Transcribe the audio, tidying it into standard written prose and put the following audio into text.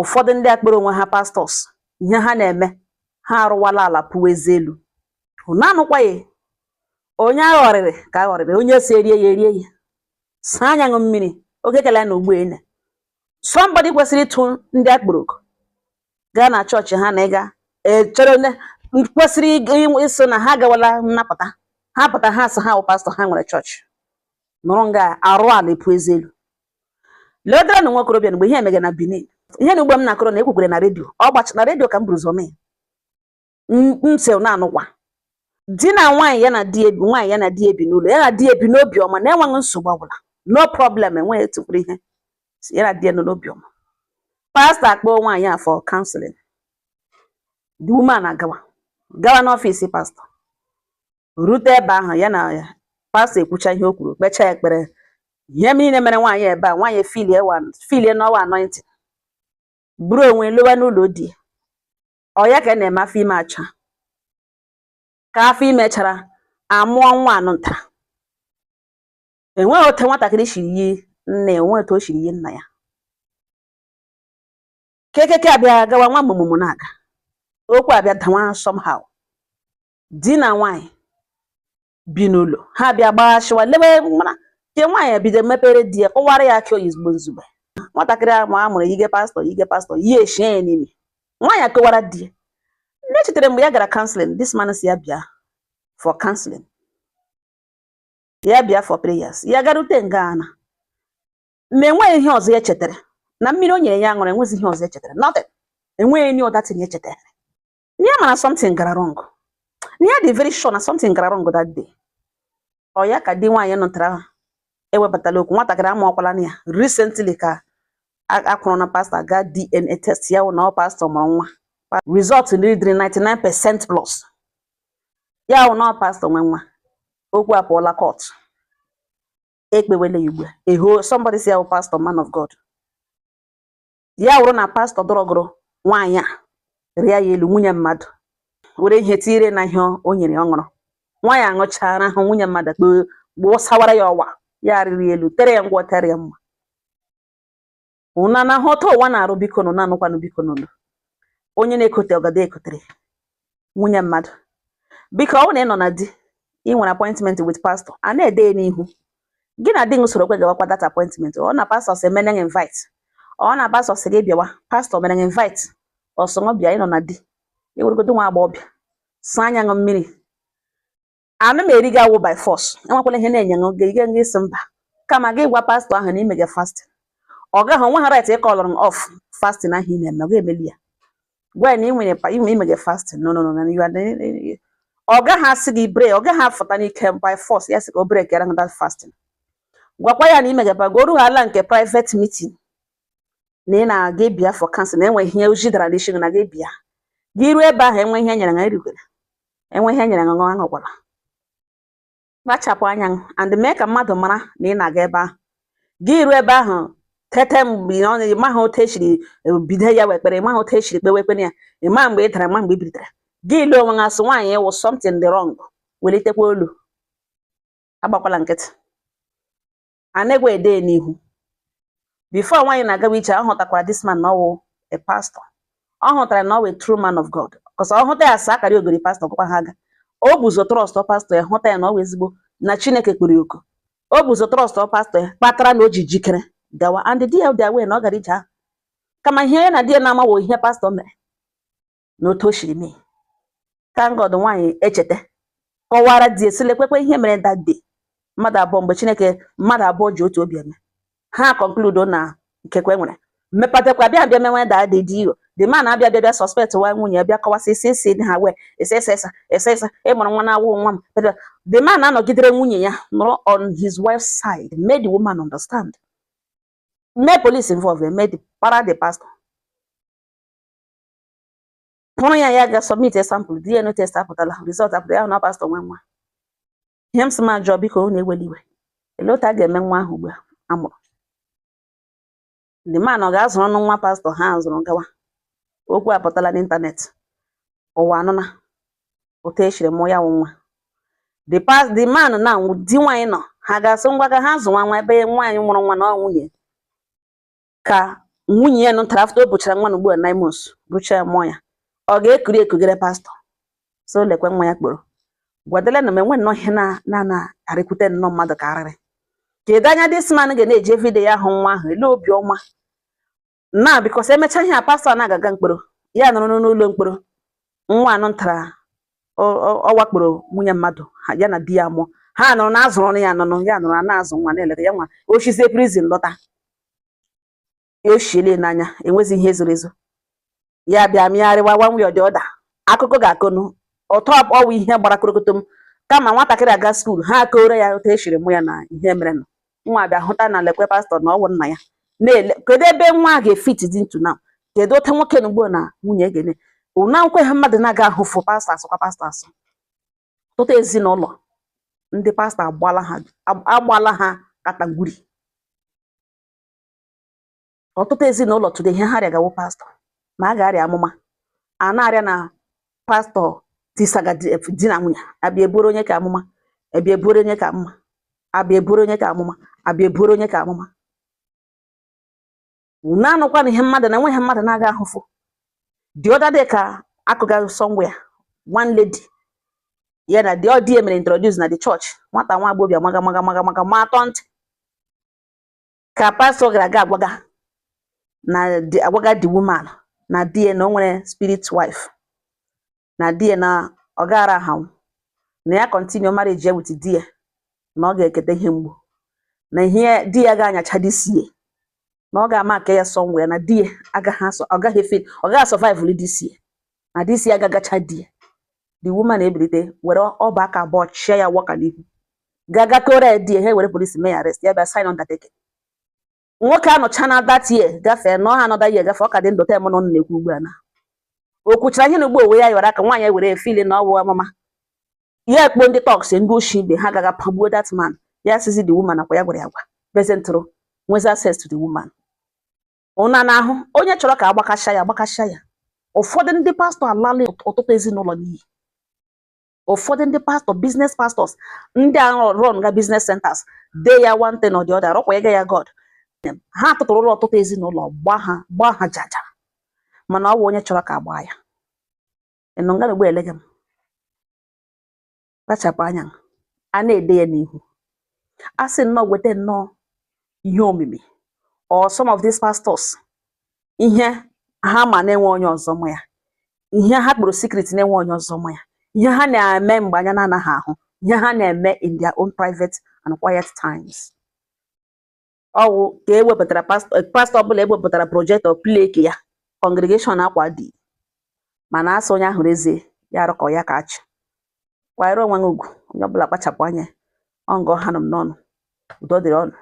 Ụfọdụ ndị akpọrọ onwe ha pastors, ihe ha na-eme, ha arụwala ala pụwa eze elu. Unu anụkwaghị onye aghọrịrị ka aghọrịrị, onye si erie ya erie ya, saa anya ṅụ mmiri oge kele na ugbu ene. Somebody kwesịrị ịtụ ndị akpọrọ oku gaa na chọọchị ha na ịga echere onye kwesịrị ịsị na ha agawala nnapụta ha pụta, ha sị ha wụ pastọ, ha nwere chọọchị nụrụ nga arụ ala epu eze elu. Ledara na nwa okorobịa mgbe ihe emege na Benin, ihe na ugbo m na-akọrọ na ekwukwere na redio, ọ gbacha na redio ka m buru ụzọ mee ntị na-anụkwa. Di na nwaanyị, ya na di ebi, nwaanyị ya na di ebi n'ụlọ, ya na di ebi n'obi ọma, na-enweghị nsogbu ọbụla, no problem, enweghị etukwuru ihe, ya na di ya nọ n'obi ọma. Pastọ akpọọ nwaanyị a for counseling. The woman agawa gawa n'ọfịs pastọ, rute ebe ahụ, ya na pastọ ekwucha ihe o kwuru, kpechaa ekpere, ihe niile mere nwaanyị ebe a. Nwaanyị filie filie n'ọwa anointing, buru onwe lewa n'ụlọ di ya. Ọ ya ka a na-eme afọ ime acha, ka afọ ime chara, amụọ nwa anụntara. Enweghị otu nwatakịrị siri yi nne ya, enweghị otu o siri yi nna ya. Kekeke abịa gawa nwa mụmụmụ na-aga, okwu abịa dawa somehow. Di na nwaanyị bi n'ụlọ ha bịa gbashiwa lewe mana nke nwaanyị ebido mepere di ya, kọwara ya akị oyizugbo nzugbe. Nwatakịrị ahụ a mụrụ yige pastọ, yige pastọ, yi eshie ya n'ime. Nwaanyị akọwara di ya nne chetara mgbe ya gara counseling, this man si ya bịa for counseling, ya bịa for prayers. Ya garute nga ana ma enweghị ihe ọzọ ya chetara na mmiri o nyere ya ṅụrụ, enweghị ihe ọzọ ya chetara, nothing, enweghị any other thing ya chetara. Ya mara something gara wrong, na ya dị very sure na something gara wrong that day. Ọ ya ka di nwaanyị nụtara ewebatala okwu nwatakịrị amụọkwala na ya recently, ka akwụrụ na pastọ gaa DNA test, ya wụ na ọ pastọ mụrụ nwa. Result dịrị 99% plus, ya wụ na ọ pastọ nwe nwa. Okwu apụọla court, ekpewele ya ugbu a. Eho somebody si ya wụ pastor, man of God, ya wụrụ na pastọ dọrọgoro nwaanyị a rịa ya elu, nwunye mmadụ, were ihe tinyere na ihe o nyere ọ ṅụrụ. Nwaanyị aṅụchara ahụ nwunye mmadụ kpee gbụsawara ya ọwa, ya rịrị elu, tere ya ngwọ, tere ya mma. Ụna na ahụ otu ụwa na-arụ. Biko nụ na-anụkwanụ, biko nụnụ, onye na-ekote ọgada ekotere nwunye mmadụ. Biko, ọ bụrụ na ị nọ na di, ị nwere appointment with pastor, a na-ede ya n'ihu gị na di gị soro kwe gawakwa that appointment. Ọ na pastor sị emene gị invite, ọ na pastor sị gị bịawa, pastor mere gị invite, ọsọ ṅụ bịa. Ị nọ na di, eweregodo nwa agbọghọbịa saa anya ṅụ mmiri anụ m eri gị awụ by force, enwekwala ihe na-enye ṅụ gị gị gị sị mba, kama gị gwa pastọ ahụ na ime gị fasting. Ọ gaghị onwe ha right ịkọlụrụ off fasting ahụ ị na-eme, ọ ga-emeli ya. Gwa ya na ị nwere ime gị fasting. No, no, no, no, you are ọ gaghị asị gị break, ọ gaghị afụta n'ike by force ya sị ka o break era that fasting. Gwakwa ya na ime gị goru ala nke private meeting, na ị na-aga bịa for counsel, na enwe ihe oji dara n'isi gị na gị bịa. Gị ruo ebe ahụ, enwe ihe nyere nga erikwere, enwe ihe nyere nga aṅụkwala. Kpachapụ anya and mee ka mmadụ mara na ị na-aga ebe ahụ. Gị ruo ebe ahụ, tete mgbe ọ na ịmaghị otu esiri bido ya wee ekpere, ịmaghị otu esiri kpewe ekpere ya, ịma mgbe ị dara, ma mgbe ị bilitere, gị lee onwe gị asị nwaanyị ịwụ something dị wrong. Welitekwa olu, agbakwala nkịtị, anegwa ede n'ihu. Before nwaanyị na-agawa ije, ọ hụtakwara this man na ọ wụ a pastor, ọ hụtara na ọ wụ a true man of God, because ọ hụta ya asa akara ogori pastor gwakwa ha aga. O buzo trust pastor ya, hụta ya na ọ wụ ezigbo na Chineke kpere oku. O buzo trust pastor ya kpatara na o ji jikere gawa, and di ya dị aware na ọ gara ije ahụ, kama ihe ya na di ya na-amawo ihe pastọ mere na otu o siri mee. Thank God, nwaanyị echeta kọwara di ya sị lekwekwe ihe mere that day. Mmadụ abụọ, mgbe Chineke mmadụ abụọ ji otu obi eme, ha conclude na ikekwe nwere mmepatakwa bịa bịa menwe that day. Di the man abịa bịa bịa suspect wa nwunye ya, bịa kọwasị isi isi dị ha wee ese ese ese ese ese ịmụrụ nwa na-awụ nwa m. The man anọgidere nwunye ya, nọrọ on his wife's side, made the woman understand, mee police involve, mee the para the pastor hụrụ ya, ya ga submit a sample DNA test, apụtala result, apụtala ya na pastor nwe nwa. Ihe m sị m ajụọ, biko unu ewela iwe, elee otu a ga-eme nwa ahụ ugbu a amụrụ? The man ọ ga-azụrụ ọnụ nwa pastọ ha zụrụ gawa? Okwu apụtala n'ịntanetị, ụwa anụna otu esiri mụọ ya wụ nwa. The man na di nwaanyị nọ, ha ga-asị ngwa ka ha zụwa nwa ebe nwaanyị mụrụ nwa na ọ nwunye ka Nwunye ya nụtara after o buchara nwa na ugbu a 9 months, bucha ya, mụọ ya, ọ ga-ekuri ekugere pastọ so lekwe nwa ya kpọrọ gwadele na m enwe nnọọ ihe na na na-arịkwute nnọọ mmadụ ka arịrị. Kedu anya this man ga na-eji everyday ya hụ nwa ahụ ele obiọma na? Because emechaa ihe a, pastọ na-agaga mkpọrọ, ya nọrọ n'ụlọ mkpọrọ. Nwa anọ ntara ọ wakporo nwunye mmadụ ya na di ya mụọ, ha nọrọ na azụrụ ya nọnụ, ya nọrọ na-azụ nwa na-eleta ya. Nwa ochizie prison lọta, ya oshiele n'anya, enwezi ihe zoro ezo, ya bịa mịgharịwa one way or the other. Akụkọ ga-akọnụ ụtọ ọwụ ihe gbara korokotom. Kama nwatakịrị aga school, ha akọrọ ya otu esiri mụ ya na ihe mere nụ. Nwa bịa hụta na lekwe pastọ na ọwụ nna ya na-ele. Kedu ebe nwa a ga-efit dị into now? Kedu otu nwoke na ugbo na nwunye gene una nkwe ha mmadụ na-aga ahụfụ pastọ asụkwa pastọ asụ? Ọtụtụ ezinụlọ ndị pastọ agbala ha, agbala ha katangwuri. Ọtụtụ ezinụlọ today, ihe ha rịagawo pastọ ma a ga-arịa amụma a na-arịa na pastọ tisaga di na nwunye, abịa eburu onye ka amụma, abịa eburu onye ka amụma, abịa eburu onye ka amụma, abịa eburu onye ka amụma. Unu anụkwa na ihe mmadụ na enweghị mmadụ na-aga ahụfụ. The other day ka akụga somewhere, one lady ya na the ọdị mere introduce na the church, nwata nwa agbọghọbịa maga maga maga maga ma atọ ntị ka pastọ gara aga agwaga na the agwaga the woman na di ya na o nwere spirit wife, na di ya na ọ gaara ahanwụ na ya continue marriage ya with di ya, na ọ ga-eketa ihe mgbu, na ihe di ya ga-anyacha this year, na ọ ga-ama aka ya somewhere, na di ya agaghị asọ, ọ gaghị efe, ọ gaghị survive this year, na this year agagacha di ya. The woman ebilite were ọba aka abụọ chịa ya wọka n'ihu gaga kore ya di ya, ha were police mee ya arrest, ya bịa sign undertaking. Nwoke anọcha na that year gafee, na ọha another year gafee, ọ ka dị ndụ. Tem nọ na-ekwu ugbu a na o kwuchara ihe na ugbo onwe ya yọrọ aka nwaanyị were fili na ọwụ amụma ya ekpo ndị thugs, ndị oshi ibe ha gaga pagbuo that man. Ya sizi the woman akwa ya gwara ya agwa presentụrụ nwezi access to the woman. Ụna na-ahụ onye chọrọ ka agbakasha ya agbakasha ya. Ụfọdụ ndị pastọ alala ọtụtụ ezinụlọ n'iyi. Ụfọdụ ndị pastọ, business pastors, ndị a run ga business centers dee ya one thing or the other, rọkwa ịga ya God, ha tụtụrụla ọtụtụ ezinụlọ, gbaa ha, gbaa ha jaja. Mana ọ bụ onye chọrọ ka agbaa ya. Ịnụ nga ugbo elega m, kpachapụ anya, a na-ede ya n'ihu, a sị nnọọ weta nnọọ ihe omimi or some of these pastors, ihe ha ma na-enwe onye ọzọ ma ya, ihe ha kpụrụ secret na-enwe onye ọzọ ma ya, ihe ha na-eme mgbe anya na-anaghị ahụ, ihe ha na-eme in their own private and quiet times. Ọwụ ka e wepụtara pastọ, pastọ ọbụla ewepụtara projector play ya, congregation akwa dị, mana asị onye ahụrụ eze ya arụkọ ya ka achị kwanyere onwe gị ugwu. Onye ọbụla kpachapụ anya. Ọ nga ọha nọ m n'ọnụ. Udo dịrị ọnụ.